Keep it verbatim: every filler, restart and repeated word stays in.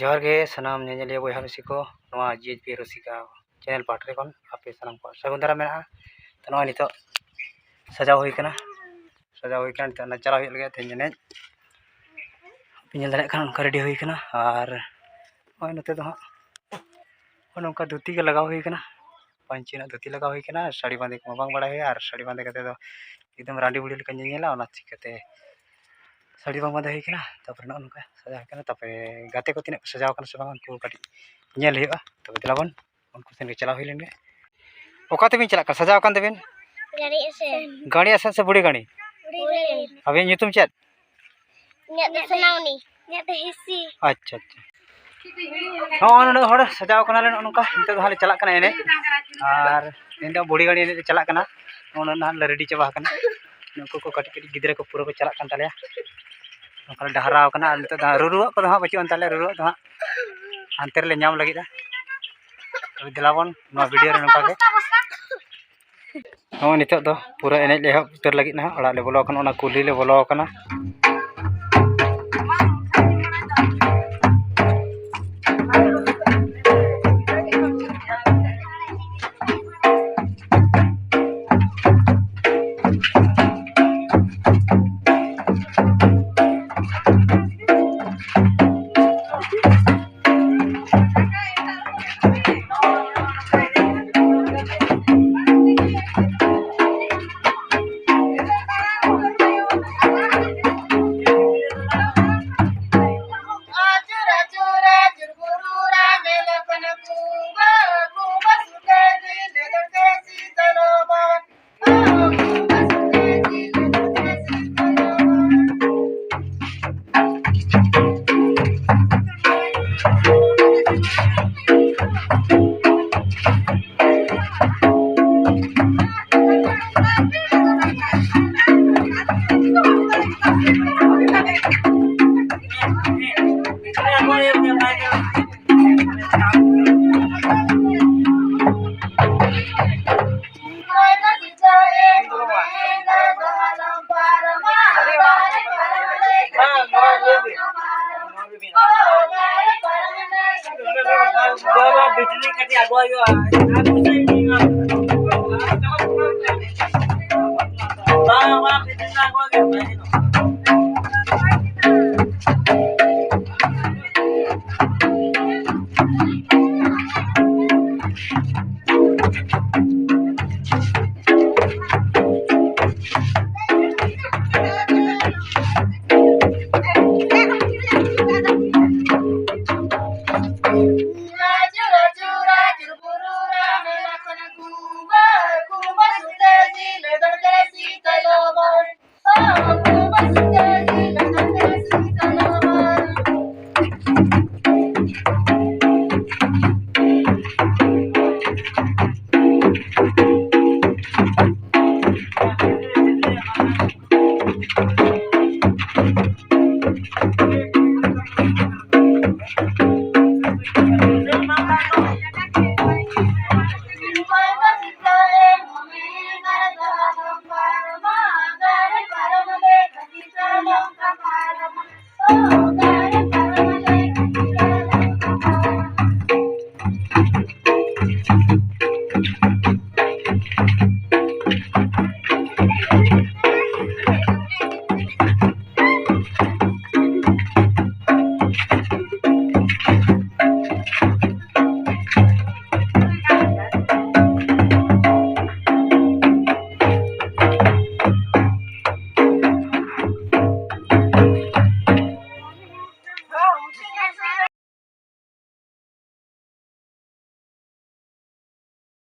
ᱡᱚᱦᱟᱨ ᱜᱮ ᱥᱟᱱᱟᱢ ᱧᱮᱧᱮᱞᱤᱭᱟᱹ ᱵᱚᱭᱦᱟ ᱢᱤᱥᱤ ᱠᱚ, ᱱᱚᱣᱟ ᱡᱤ ᱮᱭᱤᱪ ᱯᱤ ᱨᱩᱥᱤᱠᱟ ᱪᱮᱱᱮᱞ ᱯᱟᱦᱴᱟ ᱠᱷᱚᱱ ᱟᱯᱮ ᱥᱟᱱᱟᱢ ᱠᱚ ᱥᱟᱹᱜᱩᱱ ᱫᱟᱨᱟᱢ ᱢᱮᱱᱟᱜᱼᱟ᱾ ᱛᱚ, ᱱᱚᱜᱼᱚᱭ ᱱᱤᱛᱚᱜ ᱥᱟᱡᱟᱣ ᱦᱩᱭ ᱠᱟᱱᱟ, ᱥᱟᱡᱟᱣ ᱦᱩᱭ ᱠᱟᱱᱟ᱾ ᱱᱤᱛᱚᱜ ᱚᱱᱟ ᱪᱟᱞᱟᱣ ᱦᱩᱭᱩᱜ ᱞᱟᱹᱜᱤᱫ ᱛᱮᱦᱮᱧ ᱮᱱᱮᱡ᱾ ᱯᱮ ᱧᱮᱞ ᱫᱟᱲᱮᱭᱟᱜ ᱠᱟᱱᱟ, ᱚᱱᱠᱟ ᱨᱮᱰᱤ ᱦᱩᱭ ᱠᱟᱱᱟ᱾ ᱟᱨ ᱱᱚᱜᱼᱚᱭ ᱱᱚᱛᱮ ᱫᱚ ᱦᱟᱸᱜ ᱱᱚᱜᱼᱚ ᱱᱚᱝᱠᱟ ᱫᱷᱩᱛᱤ ᱜᱮ ᱞᱟᱜᱟᱣ ᱦᱩᱭ ᱠᱟᱱᱟ, ᱯᱟᱹᱧᱪᱤ ᱨᱮᱱᱟᱜ ᱫᱷᱩᱛᱤ ᱞᱟᱜᱟᱣ ᱦᱩᱭ ᱠᱟᱱᱟ᱾ ᱥᱟᱹᱲᱤ ᱵᱟᱸᱫᱮ ᱠᱚᱢᱟ ᱵᱟᱝ ᱵᱟᱲᱟᱭ ᱦᱩᱭᱩᱜᱼᱟ, ᱟᱨ ᱥᱟᱹᱲᱤ ᱵᱟᱸᱫᱮ ᱠᱟᱛᱮ ᱫᱚ ᱮᱠᱫᱚᱢ ᱨᱟᱺᱰᱤ ᱵᱩᱰᱷᱤ ᱞᱮᱠᱟ ᱧᱮᱧᱮᱞᱟ, ᱚᱱᱟ ᱪᱤᱠᱟᱹᱛᱮ ᱥᱟᱹᱲᱤ ᱵᱟᱝ ᱵᱟᱸᱫᱮ ᱦᱩᱭ ᱠᱟᱱᱟ᱾ ᱛᱟᱯᱚᱨᱮ ᱱᱚᱜᱼᱚ ᱱᱚᱝᱠᱟ ᱥᱟᱡᱟᱣ ᱦᱩᱭ ᱠᱟᱱᱟ᱾ ᱛᱟᱯᱚᱨᱮ ᱜᱟᱛᱮ ᱠᱚ ᱛᱤᱱᱟᱹᱜ ᱠᱚ ᱥᱟᱡᱟᱣ ᱠᱟᱱᱟ ᱥᱮ ᱵᱟᱝ, ᱩᱱᱠᱩ ᱠᱟᱹᱴᱤᱡ ᱧᱮᱞ ᱦᱩᱭᱩᱜᱼᱟ᱾ ᱛᱚᱵᱮ ᱫᱮᱞᱟ ᱵᱚᱱ ᱩᱱᱠᱩ ᱥᱮᱱ ᱜᱮ ᱪᱟᱞᱟᱣ ᱦᱩᱭ ᱞᱮᱱ ᱜᱮ᱾ ᱚᱠᱟ ᱛᱮᱵᱤᱱ ᱪᱟᱞᱟᱜ ᱠᱟᱱᱟ? ᱥᱟᱡᱟᱣ ᱟᱠᱟᱱ ᱛᱮᱵᱤᱱ? ᱜᱟᱹᱲᱤ ᱟᱥᱮᱱ᱾ ᱜᱟᱹᱲᱤ ᱟᱥᱮᱱ ᱥᱮ ᱵᱩᱲᱦᱤ ᱜᱟᱹᱲᱤ? ᱵᱩᱲᱦᱤ ᱜᱟᱹᱲᱤ᱾ ᱟᱵᱤᱱ ᱧᱩᱛᱩᱢ ᱪᱮᱫ? ᱤᱧᱟᱹᱜ ᱫᱚ ᱥᱳᱱᱟᱢᱩᱱᱤ᱾ ᱤᱧᱟᱹᱜ ᱫᱚ ᱦᱤᱥᱤ᱾ ᱟᱪᱪᱷᱟ, ᱟᱪᱪᱷᱟ᱾ ᱱᱚᱜᱼᱚᱭ ᱱᱩᱱᱟᱹᱜ ᱦᱚᱲ ᱥᱟᱡᱟᱣ ᱠᱟᱱᱟᱞᱮ ᱱᱚᱜᱼᱚ ᱱᱚᱝᱠᱟ᱾ ᱱᱤᱛᱚᱜ ᱫᱚ ᱦᱟᱸᱜ ᱞᱮ ᱪᱟᱞᱟᱜ ᱠᱟᱱᱟ ᱮᱱᱮᱡ᱾ ᱟᱨ ᱱᱤᱛᱚᱜ ᱵᱩᱲᱦᱤ ᱜᱟᱹᱲᱤ ᱮᱱᱮᱡ ᱞᱮ ᱪᱟᱞᱟᱜ ᱠᱟᱱᱟ᱾ ᱱᱚᱜᱼᱚ ᱱᱩᱱᱟᱹᱜ ᱦᱟᱸᱜ ᱞᱮ ᱨᱮᱰᱤ ᱪᱟᱵᱟ ᱟᱠᱟᱱᱟ᱾ ᱱᱩᱠᱩ ᱠᱚ ᱠᱟᱹᱴᱤᱡ ᱠᱟᱹᱴᱤᱡ ᱜᱤᱫᱽᱨᱟᱹ ᱠᱚ ᱯᱩᱨᱟᱹ ᱠᱚ ᱪᱟᱞᱟᱜ ᱠᱟᱱ ᱛᱟᱞᱮᱭᱟ᱾ ᱱᱚᱝᱠᱟ ᱞᱮ ᱰᱟᱦᱟᱨᱟᱣ ᱠᱟᱱᱟ᱾ ᱟᱨ ᱱᱤᱛᱚᱜ ᱫᱚ ᱦᱟᱸᱜ ᱨᱩᱨᱩᱣᱟᱜ ᱠᱚᱫᱚ ᱦᱟᱸᱜ ᱵᱟᱹᱪᱩᱜ ᱟᱱ ᱛᱟᱞᱮᱭᱟ, ᱨᱩᱨᱩᱣᱟᱜ ᱫᱚ ᱦᱟᱸᱜ ᱦᱟᱱᱛᱮ ᱨᱮᱞᱮ ᱧᱟᱢ ᱞᱟᱹᱜᱤᱫᱼᱟ᱾ ᱛᱚᱵᱮ ᱫᱮᱞᱟ ᱵᱚᱱ ᱱᱚᱣᱟ ᱵᱷᱤᱰᱤᱭᱳ ᱨᱮ ᱱᱚᱝᱠᱟ ᱜᱮ᱾ ᱱᱚᱜᱼᱚᱭ ᱱᱤᱛᱚᱜ ᱫᱚ ᱯᱩᱨᱟᱹ ᱮᱱᱮᱡ ᱞᱮ ᱮᱦᱚᱵ ᱩᱛᱟᱹᱨ ᱞᱟᱹᱜᱤᱫ ᱱᱟᱦᱟᱜ᱾ ᱚᱲᱟᱜ ᱞᱮ ᱵᱚᱞᱚ ᱟᱠᱟᱱᱟ, ᱚᱱᱟ ᱠᱩᱞᱦᱤ ᱞᱮ ᱵᱚᱞᱚ ᱟᱠᱟᱱᱟ᱾